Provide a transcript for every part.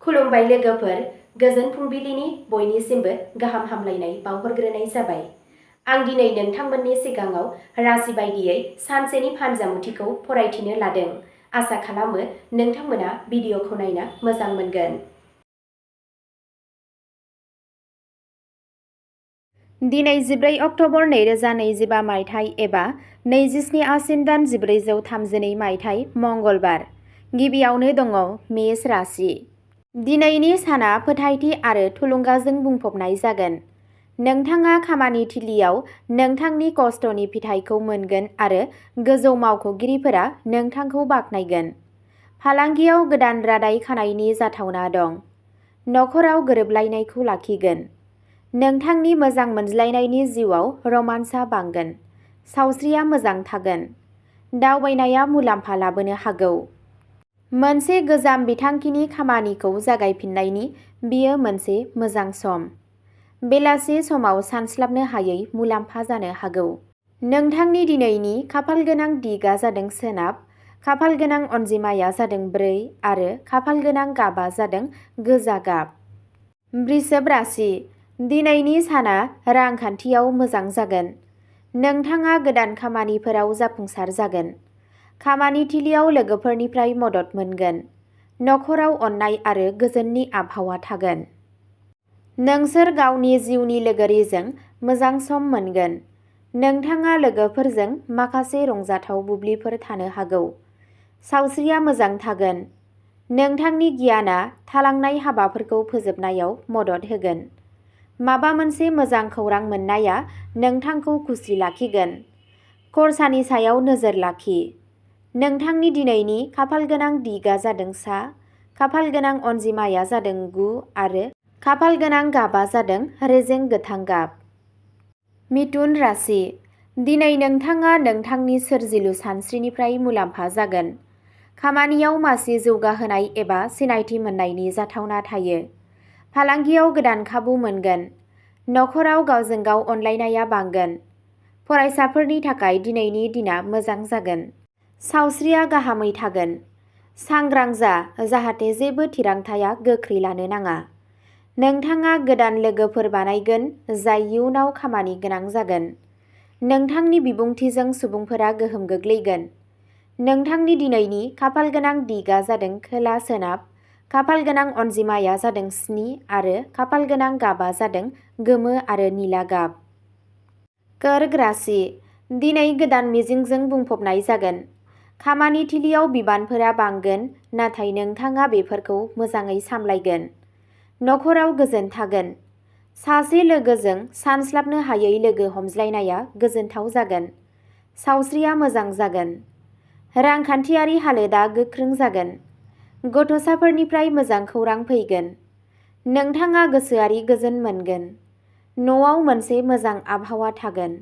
खुलुमबाय लोगोफोर, गोजोन फुंबिलिनि बयनिसिमबो गाहाम हामलायनाय बावहरग्रोनाय जाबाय। आं दिनै नोंथांमोननि सिगाङाव राशि बायदियै सानसेनि फानजामुथिखौ फरायथिनो लादों। आसा खालामो नोंथांमोना भिडिअखौ नायना मोजां मोनगोन। दिनै 14 अक्ट'बर 2025 मायथाइ एबा 27 आसिन दान 1432 मायथाइ मंगलबार। गिबियावनो दङ मेष राशि। दिनैनि साना फोथायथि आरो थुलुंगाजों बुंफबनाय जागोन। नोंथाङा खामानि थिलियाव नोंथांनि खस्थ'नि फिथाइखौ मोनगोन आरो गोजौ मावख'गिरिफोरा नोंथांखौ बाख्नायगोन। फालांगियाव गोदान रादाय खानायनि जाथावना दं। नखराव गोरोबलायनायखौ लाखिगोन। नोंथांनि मोजां मोनज्लायनायनि जिउआव रमान्सआ बांगोन। सावस्रिया मोजां थागोन। दावबायनाया मुलाम्फा लाबोनो हागौ। मोनसे गोजाम बिथांखिनि खामानिखौ जागायफिन्नायनि बेयो मोनसे मोजां सम। बेलासि समाव सानस्लाबनो हायै मुलाम्फा जानो हागौ। नोंथांनि दिनैनि खाफालगोनां दिगआ जादों सोनाब, खाफालगोनां अनजिमाया जादों 4 आरो खाफालगोनां गाबआ जादों गोजा गाब। वृषभ राशि। दिनैनि साना रांखान्थियाव मोजां जागोन। नोंथाङा गोदान खामानिफोराव जाफुंसार जागोन। खामानि थिलियाव लोगोफोरनिफ्राय मदद मोनगोन। नखराव अननाय आरो गोजोननि आबहावा थागोन। नोंसोर गावनि जिउनि लोगोरिजों मोजां सम मोनगोन। नोंथाङा लोगोफोरजों माखासे रंजाथाव बुब्लिफोर थानो हागौ। सावस्रिया मोजां थागोन। नोंथांनि गियानआ थालांनाय हाबाफोरखौ फोजोबनायाव मदद होगोन। माबा मोनसे मोजां खौरां मोननाया नोंथांखौ खुसि लाखिगोन। खरसानि सायाव नोजोर लाखि। नोंथांनि दिनैनि खाफालगोनां दिगआ जादों सा, खाफालगोनां अनजिमाया जादों 9 आरो खाफालगोनां गाबआ जादों रेजें गोथां गाब। मिथुन राशि। दिनै नोंथाङा नोंथांनि सोरजिलु सानस्रिनिफ्राय मुलाम्फा जागोन। खामानियाव मासि जौगाहोनाय एबा सिनायथि मोननायनि जाथावना थायो। फालांगियाव गोदान खाबु मोनगोन। नखराव गावजों गाव अनलायनाया बांगोन। फरायसाफोरनि थाखाय दिनैनि दिना मोजां जागोन। सावस्रिया गाहामै थागोन। सांग्रां जा जाहाथे जेबो थिरांथाया गोख्रै लानो नाङा। नोंथाङा गोदान लोगोफोर बानायगोन जाय इयुनाव खामानि गोनां जागोन। नोंथांनि बिबुंथिजों सुबुंफोरा गोहोम गोग्लैगोन। नोंथांनि दिनैनि खाफालगोनां दिगआ जादों खोला सोनाब, खाफालगोनां अनजिमाया जादों 7 आरो खाफालगोनां गाबआ जादों गोमो आरो निला गाब। कर्क राशि। दिनै गोदान मिजिंजों बुंफबनाय जागोन। खामानि थिलियाव बिबानफोरा बांगोन नाथाय नोंथाङा बेफोरखौ मोजाङै सामलायगोन। नखराव गोजोन थागोन। सासे लोगोजों सानस्लाबनो हायै लोगो हमज्लायनाया गोजोनथाव जागोन। सावस्रिया मोजां जागोन। रांखान्थियारि हालोदआ गोख्रों जागोन। गथ'साफोरनिफ्राय मोजां खौरां फैगोन। नोंथाङा गोसोआरि गोजोन मोनगोन। न'आव मोनसे मोजां आबहावा थागोन।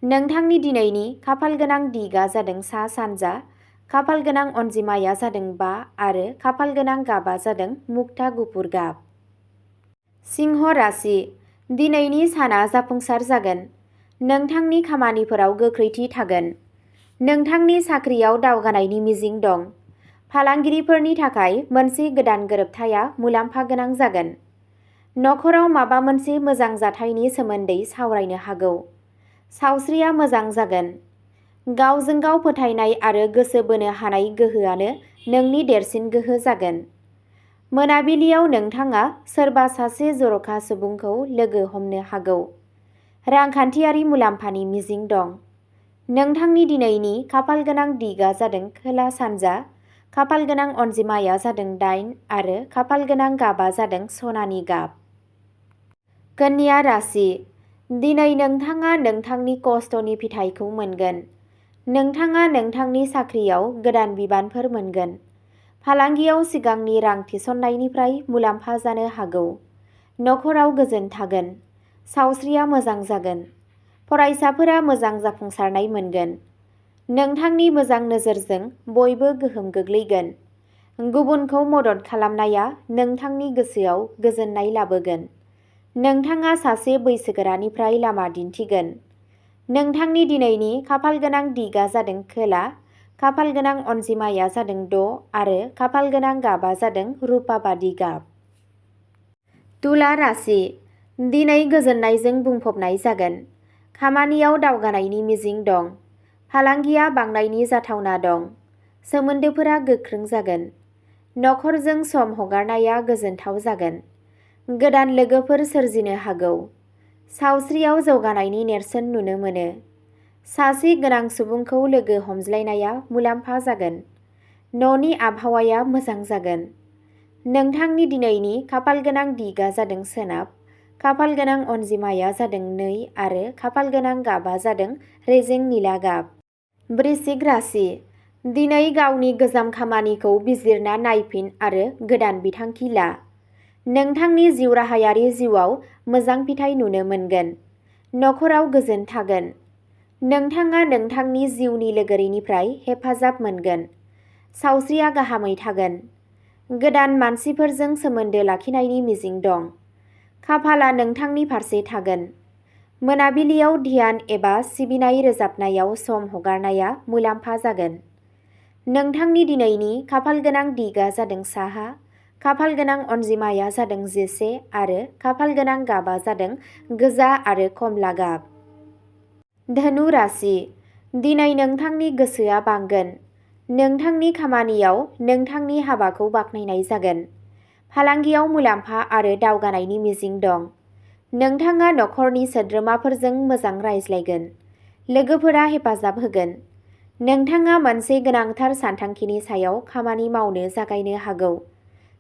नोंथांनि दिनैनि खाफालगोनां दिगआ जादों सा सानजा, खाफालगोनां अनजिमाया जादों 5 आरो खाफालगोनां गाबआ जादों मुक्ता गुफुर गाब। सिंह राशि। दिनैनि साना जाफुंसार जागोन। नोंथांनि खामानिफोराव गोख्रैथि थागोन। नोंथांनि साख्रियाव दावगानायनि मिजिं दं। फालांगिरिफोरनि थाखाय मोनसे गोदान गोरोबथाया मुलाम्फा गोनां जागोन। नखराव माबा मोनसे मोजां जाथायनि सोमोन्दै सावरायनो हागौ। सावस्रिया मोजां जागोन। गावजों गाव फोथायनाय आरो गोसो बोनो हानाय गोहोआनो नोंनि देरसिन गोहो जागोन। मोनाबिलियाव नोंथाङा सोरबा सासे जर'खा सुबुंखौ लोगो हमनो हागौ। रांखान्थियारि मुलाम्फानि मिजिं दं। नोंथांनि दिनैनि खाफालगोनां दिगआ जादों खोला सानजा, खाफालगोनां अनजिमाया जादों 8 आरो खाफालगोनां गाबआ जादों सनानि गाब। कन्या राशि। दिनै नोंथाङा नोंथांनि खस्थ'नि फिथाइखौ मोनगोन। नोंथाङा नोंथांनि साख्रियाव गोदान बिबानफोर मोनगोन। फालांगियाव सिगांनि रां थिसननायनिफ्राय मुलाम्फा जानो हागौ। नखराव गोजोन थागोन। सावस्रिया मोजां जागोन। फरायसाफोरा मोजां जाफुंसारनाय मोनगोन। नोंथांनि मोजां नोजोरजों बयबो गोहोम गोग्लैगोन। गुबुनखौ मदद खालामनाया नोंथांनि गोसोआव गोजोननाय लाबोगोन। नोंथाङा सासे बैसोगोरानिफ्राय लामा दिन्थिगोन। नोंथांनि दिनैनि खाफालगोनां दिगआ जादों खोला, खाफाल गोनां अनजिमाया जादों 6 आरो खाफाल गोनां गाबा जादों रुपा बादि गाब। तुला राशि दिनै गोजोननायजों बुंफबनाय जागोन। खामानियाव दावगानायनि मिजिं दं। फालांगिया बांनायनि जाथावना दं। सोमोन्दोफोरा गोख्रों जागोन। नखरजों सम हगारनाया गोजोनथाव जागोन। गोदान लोगोफोर सोरजिनो हागौ। सावस्रियाव जौगानायनि नेरसोन नुनो मोनो। सासे गोनां सुबुंखौ लोगो हमज्लायनाया मुलाम्फा जागोन। न'नि आबहावाया मोजां जागोन। नोंथांनि दिनैनि खाफाल गोनां दिगा जादों सोनाब। खाफाल गोनां अनजिमाया जादों 2 आरो खाफाल गोनां गाबा जादों रेजें निला गाब। वृश्चिक राशि दिनै गावनि गोजाम खामानिखौ बिजिरना नायफिन आरो गोदान बिथांखि ला। नोंथांनि जिउ राहायारि जिउआव मोजां फिथाइ नुनो मोनगोन। नखराव गोजोन थागोन। नोंथाङा नोंथांनि जिउनि लोगोरिनिफ्राय हेफाजाब मोनगोन। सावस्रिया गाहामै थागोन। गोदान मानसिफोरजों सोमोन्दो लाखिनायनि मिजिं दं। खाफालआ नोंथांनि फारसे थागोन। मोनाबिलियाव ध्यान एबा सिबिनाय रोजाबनायाव सम हगारनाया मुलाम्फा जागोन। नोंथांनि दिनैनि खाफाल गोनां दिगा जादों साहा। खाफाल गोनां अनजिमाया जादों 11 आरो खाफाल गोनां गाबा जादों गोजा आरो कमला गाब। धनु राशि दिनै नोंथांनि गोसोआ बांगोन। नोंथांनि खामानियाव नोंथांनि हाबाखौ बाख्नायनाय जागोन। फालांगियाव मुलाम्फा आरो दावगानायनि मिजिं दं। नोंथाङा नखरनि सोद्रोमाफोरजों मोजां रायज्लायगोन। लोगोफोरा हेफाजाब होगोन। नोंथाङा मोनसे गोनांथार सानथांखिनि सायाव खामानि मावनो जागायनो हागौ।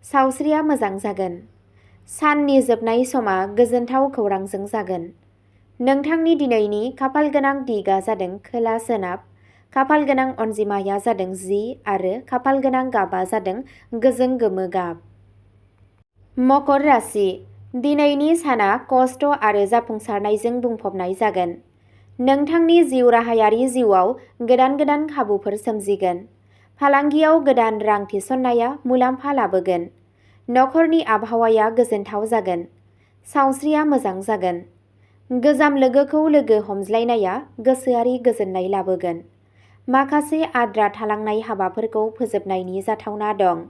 सावस्रिया मोजां जागोन। साननि जोबनाय समा गोजोनथाव खौरांजों जागोन। नोंथांनि दिनैनि खाफाल गोनां दिगा जादों खोला सोनाब। खाफाल गोनां अनजिमाया जादों 10 आरो खाफाल गोनां गाबा जादों गोजों गोमो गाब। मकर राशि दिनैनि साना खस्थ' आरो जाफुंसारनायजों बुंफबनाय जागोन। नोंथांनि जिउ राहायारि जिउआव गोदान खाबुफोर सोमजिगोन। फालांगियाव गोदान रां थिसननाया मुलाम्फा लाबोगोन। नखरनि आबहावाया गोजोनथाव जागोन। सावस्रिया मोजां जागोन। गोजाम लोगोखौ लोगो हमज्लायनाया गोसोआरि गोजोननाय लाबोगोन। माखासे आद्रा थालांनाय हाबाफोरखौ फोजोबनायनि जाथावना दं।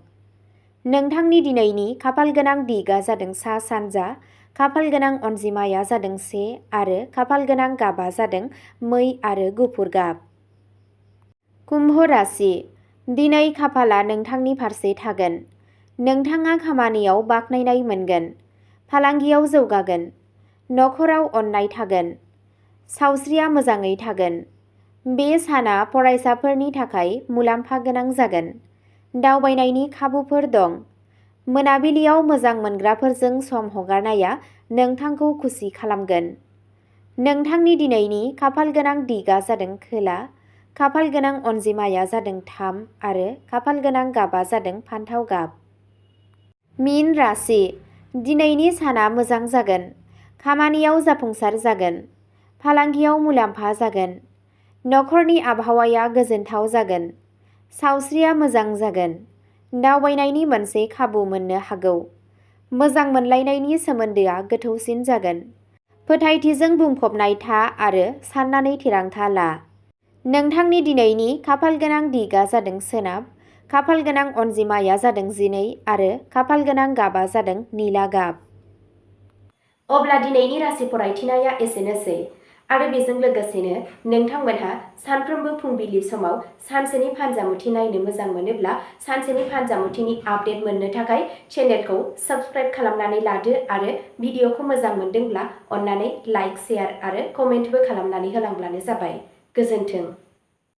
नोंथांनि दिनैनि खाफाल गोनां दिगा जादों सा सानजा। खाफाल गोनां अनजिमाया जादों 1 आरो खाफाल गोनां गाबा जादों मै आरो गुफुर गाब। कुम्भ राशि दिनै खाफालआ नोंथांनि फारसे थागोन। नोंथाङा खामानियाव बाख्नायनाय मोनगोन। फालांगियाव जौगागोन। नखराव अननाय थागोन। सावस्रिया मोजाङै थागोन। बे साना फरायसाफोरनि थाखाय मुलाम्फा गोनां जागोन। दावबायनायनि खाबुफोर दं। मोनाबिलियाव मोजां मोनग्राफोरजों सम हगारनाया नोंथांखौ खुसि खालामगोन। नोंथांनि दिनैनि खाफाल गोनां दिगा जादों खोला। खाफाल गोनां अनजिमाया जादों 3 आरो खाफाल गोनां गाबा जादों फान्थाव गाब। मीन राशि दिनैनि साना मोजां जागोन। खामानियाव जाफुंसार जागोन। फालांगियाव मुलाम्फा जागोन। नखरनि आबहावाया गोजोनथाव जागोन। सावस्रिया मोजां जागोन। दावबायनायनि मोनसे खाबु मोननो हागौ। मोजां मोनलायनायनि सोमोन्दोआ गोथौसिन जागोन। फोथायथिजों बुंफबनाय था आरो साननानै थिरांथा ला। नोंथांनि दिनैनि खाफाल गोनां दिगा जादों सोनाब। खाफाल गोनां अनजिमाया जादों 12 आरो खाफाल गोनां गाबा जादों निला गाब। अब्ला दिनैनि राशि फरायथिनाया एसेनोसै आरो बेजों लोगोसेनो नोंथांमोनहा सानफ्रोमबो फुंबिलि समाव सानसेनि फानजामुथि नायनो मोजां मोनोब्ला सानसेनि फानजामुथिनि आपडेट मोननो थाखाय चेनेलखौ साबस्क्राइब खालामनानै लादो आरो भिडिअखौ मोजां मोनदोंब्ला अन्नानै लाइक, शेयार आरो कमेन्टबो खालामनानै होलांब्लानो जाबाय। गोजोन्थों।